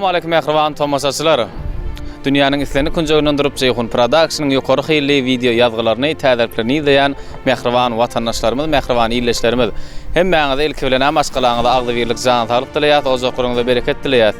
Salowmaleýkim mähriban tomaşaçylar! Dünýäniň islendik künjeginden durup Jeýhun Productionyň ýokary hilli wideo ýazgylaryny, täzeliklerini izleýän mähriban watandaşlarymyz, mähriban ildeşlerimiz! Hemmäňize ilki bilen-ä maşgalaňyza agzybirlik, jan saglyk dileýäs, ojaklaryňyza bereket dileýäs.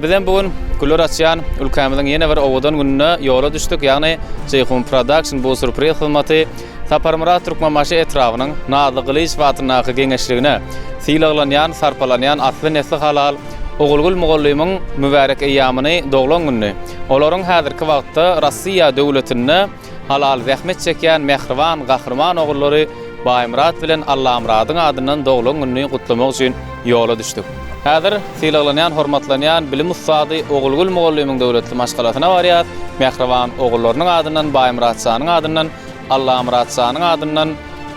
Bizem bu gün güller açýan ülkämiziň ýene bir owadan gününde ýola düşdük, ýagny Jeýhun Production bu sürpriz hyzmaty Saparmyrat Türkmenbaşy etrabynyň Nazly Gylyjow adyndaky geňeşligine sylaglanýan, sarpalanýan asly-nesli halal Ogulgül mugallymyň mübärek eýýamyny doglan gününi, olaryň häzirki wagtda Rossiýa döwletinde halal zähmet çekýän mähriban gahryman ogullary Baýmyrat bilen Allamyradyň adyndan doglan gününi gutlamak üçin ýola düşdük. Häzir sylaglanýan, hormatlanýan bilim ussady Ogulgül mugallymyň döwletli maşgalasyna barýas. Mähriban ogullarynyň adyndan, Baýmyrat janyň adyndan, Allamyrat janyň adyndan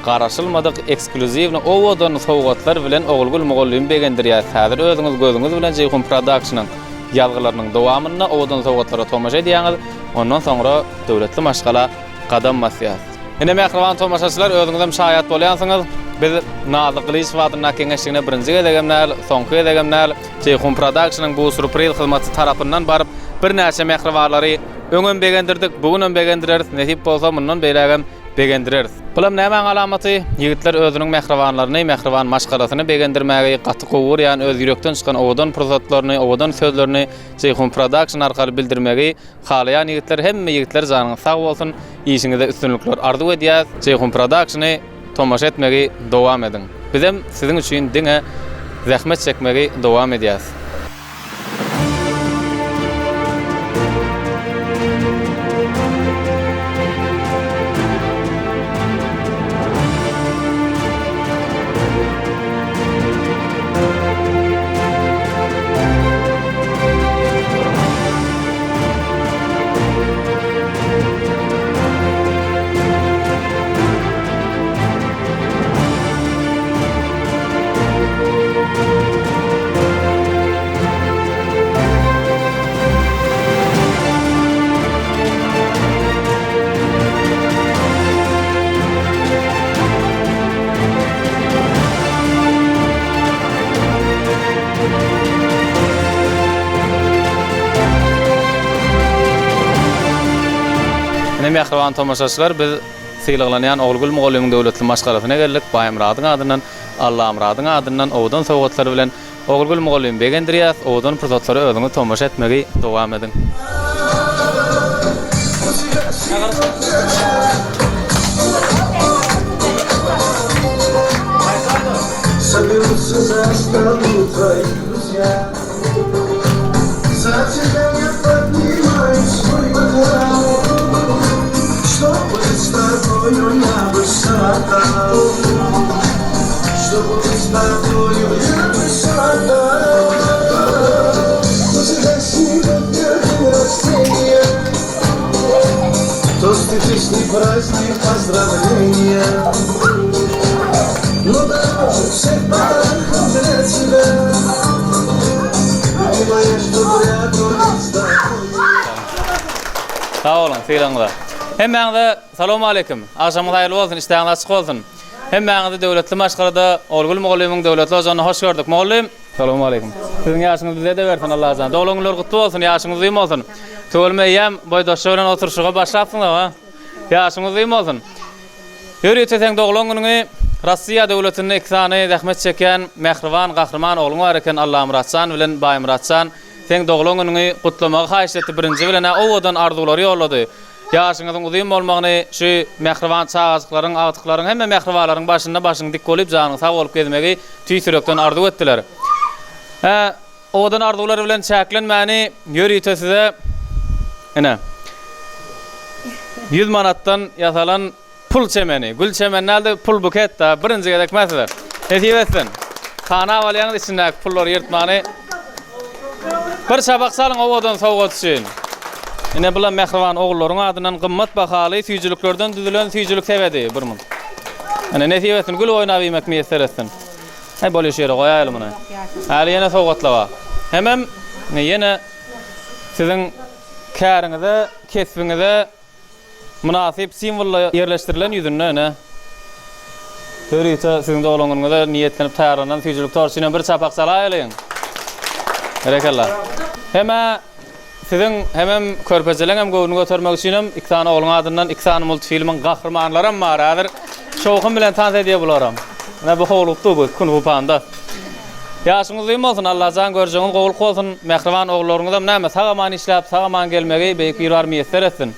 garaşylmadyk eksklýuziwny owadan sowgatlar bilen Ogulgül mugallymy begendirýäs. Häzir özüňiz gözüňiz bilen Jeýhun Productionyň ýazgylarynyň dowamynda owadan sowgatlara tomaşa edýäňiz. Ondan soňra döwletli maşgala gadam basýas. Ine mähriban tomaşaçylar özüňizem şaýat bolýansyňyz. Biz Nazly Gylyjow adyndaky geňeşligine birinji gezegem däl, soňky gezegem däl. Jeýhun Productionyň bu sýurpriz hyzmaty tarapyndan baryp birnäçe mähribanlary öňem begendirdik, bu günem begendireris, nesip bolsa mundan beýlägem begendireris. Bulam nämäň alamaty? Ýigitler özüniň mähribanlaryny, mähriban maşgalasyny begendirmägi gaty gowy görýän, öz ýürekden çykan owadan pursatlaryny, owadan sözlerini Jeýhun Production arkaly bildirmegi Halaýan ýigitler hemme ýigitler janyňyz sag bolsun işiňizde üstünlikler arzuw edýäs Jeýhun Productiony tomaşa etmegi dowam ediň bizem siziň üçin diňe zähmet çekmegi dowam edýäs. Ine mähriban tomaşaçylar biz sylaglanýan Ogulgül mugallymyň döwletli maşgalasyna geldik. Baýmyradyň adyndan, Allamyradyň adyndan owadan sowgatlar bilen Ogulgül mugallymy begendirýäs. Owadan pursatlara özüňiz tomaşa etmegi dowam ediň. Sag boluň, sylagyňyza. Hemmäňize salowmaleýkim. Agşamyňyz haýyrly bolsun, işdäňiz açyk bolsun. Hemmäňizi döwletli maşgalada Ogulgül mugallymyň döwletli ojagynda hoş gördük. Mugallym! Salowmaleýkim. Siziň ýaşyňyz bize-de bersin Allajan. Doglan günler gutly bolsun, ýaşyňyz uzyn bolsun. Tüweleme eýýäm boýdaşça bilen oturyşyga başlapsyňyz ha. Ýaşyň uzyn bolsun. Ýörite seň doglan günüňi Rossiýa döwletinde iki sany zähmet çekýän mähriban gahryman ogluň bar eken Allamyratjan bilen Baýmyratjan seň doglan günüňi gutlamagy haýyşt etdi birinji bilen-ä owadan arzuwlary ýollady. Ýaşyňyzyň uzyn bolmagyny şu mähriban çagajyklaryň agtyklaryň hemme mähribanlaryň başynda başyň dik bolyp janyň sag bolup gezmegi tüýs ýürekden arzuw etdiler. Hä owadan arzuwlar bilen çäklenmäni ýörite size ine ýüz manatdan ýasalan Pul çemeni, gül çemeni dälde pul buket da birinji gezek men size. Nesip etsin. Sanap alýaňyz içindäki pullary ýyrtmany. Bir çabak salyň owadan sowgat üçin. Ine bulam mähriban ogullaryň adyndan gymmat bahaly süýjüliklerden düzülen süýjülik sebedi bir mun. Ine nesip etsin gül oýnap iýmek miýesser etsin. Heý bolýa şu ýere goýaýaly muny. Häli ýene sowgatlar bar. Hemem ýene siziň käriňize, kesbiňize Mynasyp simwolda ýerleşdirilen ýüzünde ene ýörite siziň doglan günüňize niýetlenip taýýarlanan süýjülik torty üçinem bir çapak çalaýalyň. Berekella. Hem-ä siziň hemem körpejeleňem göwnüni götermek üçinem iki sany ogluň adyndan iki sany multfilmiň gahrymanlaram bar häzir. Şowhun bilen tans edýär bularam. Ine bu howlukdy bu Kung Fu Panda. Ýaşyňyz uzyn bolsun, Allajan görjegiňiz gowulyk bolsun. Mähriban ogullaryňyzam näme sag-aman işläp, sag-aman gelmegi Beýik Biribar miýesser etsin.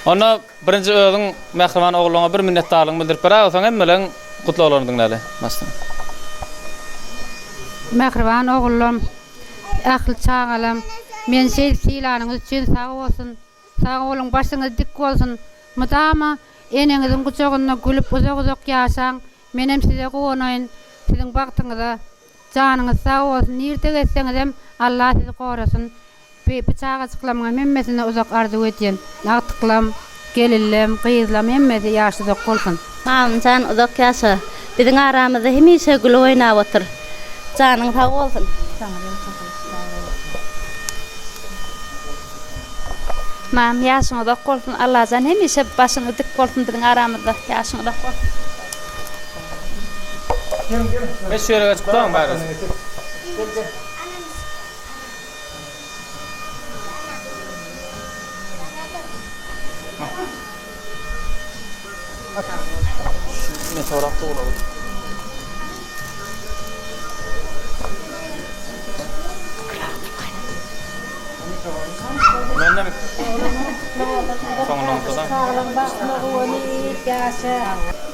Onda Birinji özüň mähriban ogluňa bir minnetdarlygyňy bildirip beräý, soň hemmeleň gutlaglaryny diňläli. Başla. Mähriban ogullam, ähli çagalam, meni şeýdip sylanyňyz üçin sag bolsun. Sag boluň, başyňyz dik bolsun. Mydama eneňiziň gujagynda gülüp uzak-uzak ýaşaň. Menem size guwanaýyn, siziň bagtyňyza. Janyňyz sag bolsun, nirde gezseňizem Allah sizi gorasyn. Bi bu çagajyklamyňam hemmesine uzak arzuw edýän. Agtyklam, gelinlem, gyzlam hemmesi ýaş uzak bolsun. Mamamjan uzak ýaşa. Biziň aramyzda hemişe gülüp oýnap otur. Janyň sag bolsun. Mam ýaşyň uzak bolsun Allajan hemişe başyňyz dik bolsun biziň aramyzda ýaşyň uzak bolsun. Geç şu ýere geçip gutaň bäri. Men sorap dogulaly. Menden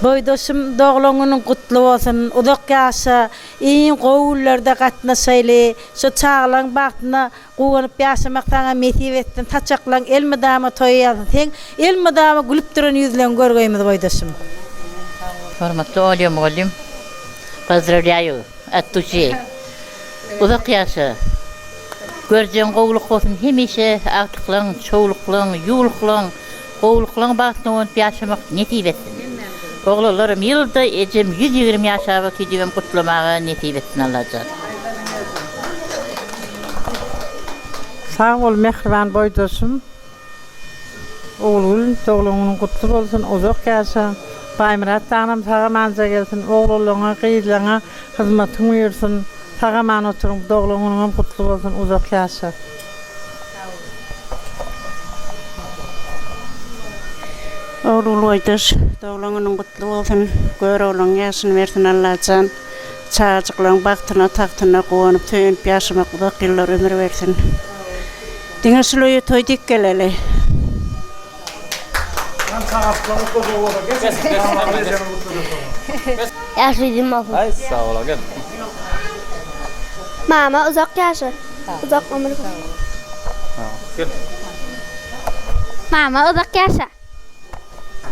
Boýdaşym doglan günüň gutly bolsun, uzak ýaşa, Iň gowy günlerde gatnaşaýly, şu çagalaň bagtyna guwanyp ýaşamak saňa nesip etsin, saçaklaň elmydama toýa ýazsyn, seň elmydama gülüp duran ýüzleňi görgeýmiz boýdaşym. Hormatly Olýa mugallym pozdrawlýaýu at duşi uzak ýaşa görjegiň gowulyk bolsun hemişe agtyklaň çowluklaň ýuwluklaň Gowulyklaň bagtyna guwanyp ýaşamak nesip etsin. Oglanlarym ýylda ejem 120 ýaşap otyr diýibem gutlamaga nesip etsin Allajan. Sag bol mähriban boýdaşym Ogulgül doglan günüň gutly bolsun uzak ýaşa Baýmyrat janam sag amanja gelsin oglanlaňa gyzlaňa hyzmatyň buýursyn sag aman oturyň doglan günüňem gutly bolsun uzak ýaşa. Ogulgül boýdaş, doglan günüň gutly bolsun, Göroglyň ýagşyny bersin Allajan. Çagajyklaryň bagtyna, tagtyna guwanyp, söýünip ýaşamak uzak ýyllar ömür bersin. Diňe şul öýe toý dik geleli. Ýaşy uzyn bolsun. Aý sag bol gel. Mama uzak ýaşa. Uzak ömür. Gel. Mama uzak ýaşa.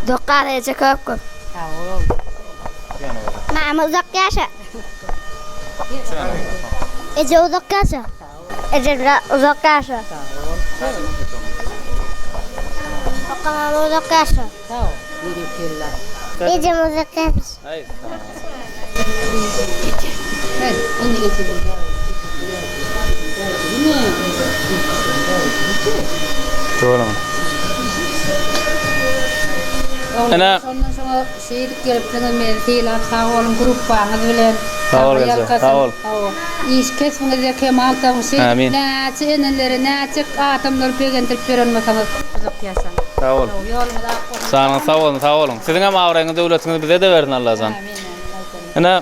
Dokar eje köp köp. Sag bol. Mama uzak ýaşa. Eje uzak ýaşa. Eje uzak ýaşa. Kaka mama uzak ýaşa. Ejem uzak ýaşa. Ine. Şondan soňa şeýdip gelipsiňiz meni sylap sag boluň grupbaňyz bilen. Sag bol eje, sag bol. Iş kesbiňizde kemal tapyň şeýdip näçe eneleri näçe adamlary begendirip ýören bolsaňyz uzak ýaşaň. Sag bol. Ýoluňyz ak bolsun. Janyňyz sag bolsun, sag boluň. Siziňem abraýyňyz döwletiňizi bize-de bersin Allajan. Ine,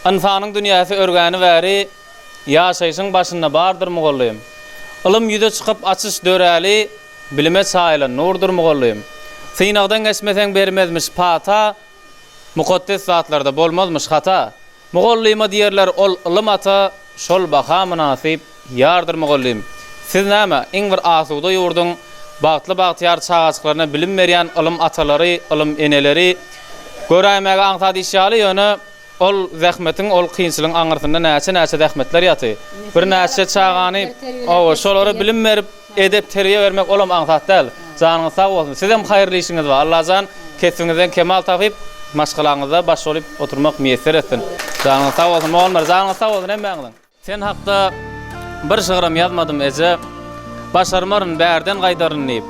ynsanyň dünýäsi örgäni bäri ýaşaýşyň başynda bardyr mugallym. Ylym ýüze çykyp açyş döräli bilime çaýylan nurdur mugallym. Synagdan geçmeseň bermezmiş pata, mukaddes zatlarda bolmazmyş hata. Mugallyma diýerler ol ylym ata, şol baha mynasyp ýardyr mugallym. Siz näme, iň bir asuda ýurduň bagtly bagtyýar çagajyklaryna bilim berýän ylym atalary, ylym eneleri göräýmäge aňsat iş ýaly, ýöne ol zähmetiň, ol kynçylygyň aňyrsynda näçe-näçe zähmetler ýaty. Birnäçe çagany, hawa, şolara bilim berip, Edep terbiýe bermek olam aňsat däl. Janyňyz sag bolsun. Sizem haýyrly işiňiz bar. Allajan kesbiňizden kemal tapyp, maşgalaňyzda baş bolup oturmak miýesser etsin. Janyňyz sag bolsun moganlar, janyňyz sag bolsun hemmäňiziň. Sen hakda bir şygram ýazmadym eje, Başarmaryn bärden gaýdaryn diýip.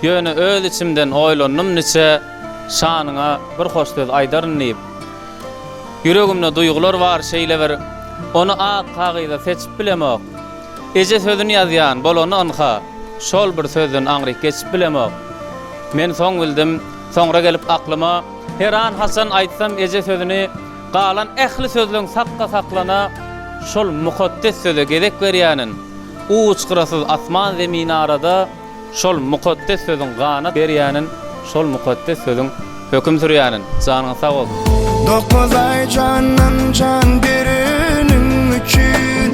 Ýöne öz içimden oýlandym niçe, Şanyňa bir hoş söz aýdaryn diýip. Ýüregimde duýgular bar şeýle bir, Ony ak kagyza seçip bilemok. Eje sözüni ýazýan, bolany ynha, şol bir sözden aňryk geçip bilemok. Men soň bildim, soňra gelip aklyma, heran-haçan aýtsam eje sözüni, galan ähli sözleň sakga saklana, şol mukaddes söze gezek berýänin. Uç-gyrasyz asman-zemin arada, Şol mukaddes sözüň ganat berýänin, şol mukaddes sözüň höküm sürýänin. Janyňyz sag bolsun. Dokuz aý jandan jan bereniň üçin,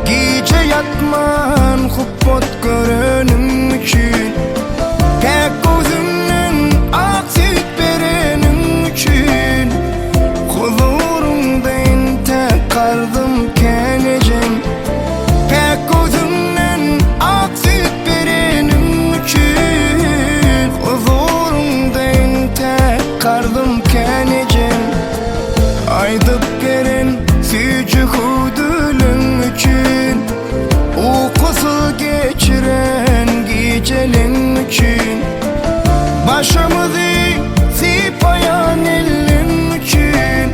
Gije ýatman hupbat göreniň üçin, Päk gözüňden ak süýt bereniň üçin, Huzuryňda entäk karzym kän ejem. Päk gözüňden ak süýt bereniň üçin Huzuryňda entäk karzym kän ejem Aýdyp beren süýji hüwdüliň üçin Ukusyz geçiren gijeliň üçin Başymyzy sypaýan elliň üçin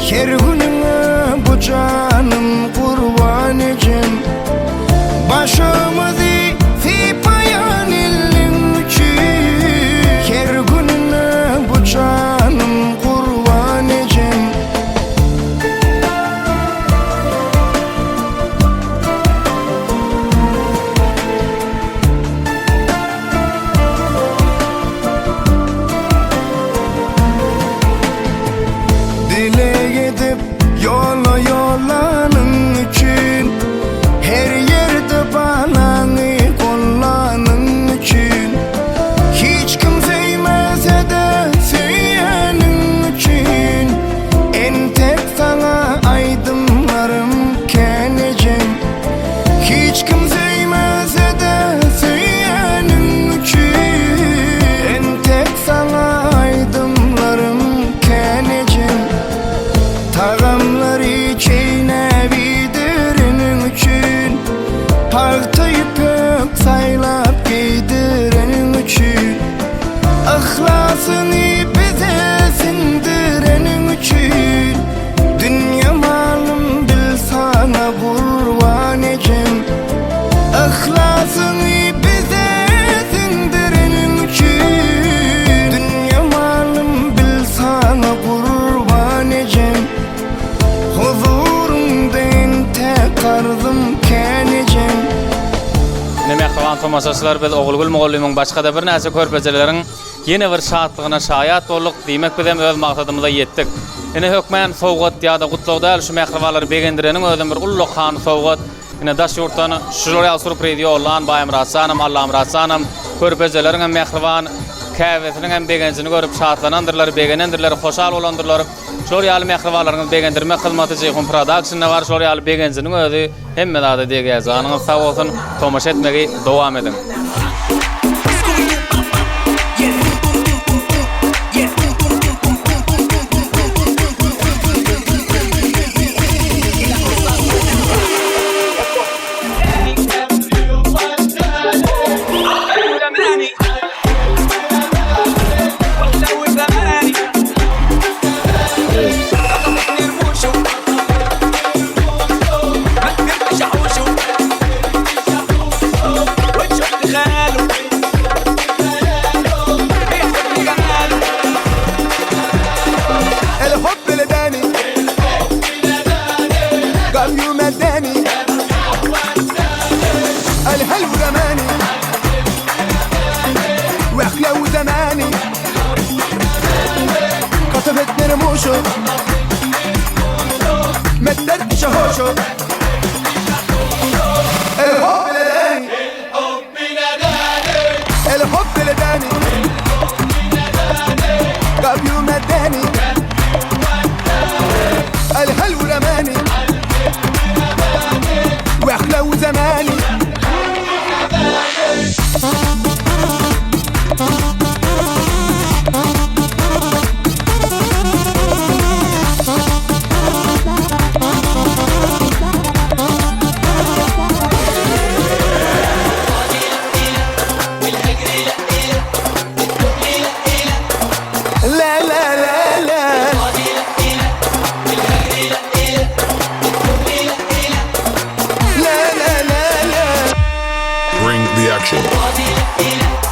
Her günüňe bu janym gurban ejem Başymyzy sypaýan elliň üçin Her günüňe bu janym gurban ejem. Dileg edip ýola ýollanyň üçin Her ýerde balaňy gollanyň üçin Hiç kim söýmese-de söýeniň üçin Entek saňa aýdymlarym kän ejem Hiç kim söýmese-de söýeniň üçin Entek saňa aýdymlarym kän ejem Tagamlary çeýnäp iýdireniň üçin Pagta ýüpek saýlap geýdireniň üçin Yhlasyňy bize siňdireniň üçin Dünýe malym bil saňa gurban ejem Yhlasyňy bize siňdireniň üçin Dünýe malym bil saňa gurban ejem Huzuryňda entäk karzym kän ejem. Ine mähriban tomaşaçylar biz Ogulgül mugallymyň başgada birnäçe körpejeleriň Ýene bir şatlygyna şaýat bolduk, diýmek bizem öz maksadymyza ýetdik. Ine hökmän sowgat ýa-da gutlag däl şu mähribanlary begendireniň özem bir ullakan sowgat. Ine daş ýurtdan şular ýaly surpriz ýollan Baýmyrat janam, Allamyrat janam, körpejeleriňem mähriban käbesiniňem begenjini görüp şatlanandyrlar, begenendirler, hoşal bolandyrlar. Şular ýaly mähribanlaryňyzy begendirmek hyzmaty Jeýhun Productionda bar. Şular ýaly begenjiniň özi hemme zada degýär. Janyňyz sag bolsun, tomaşa etmegi dowam ediň. Production.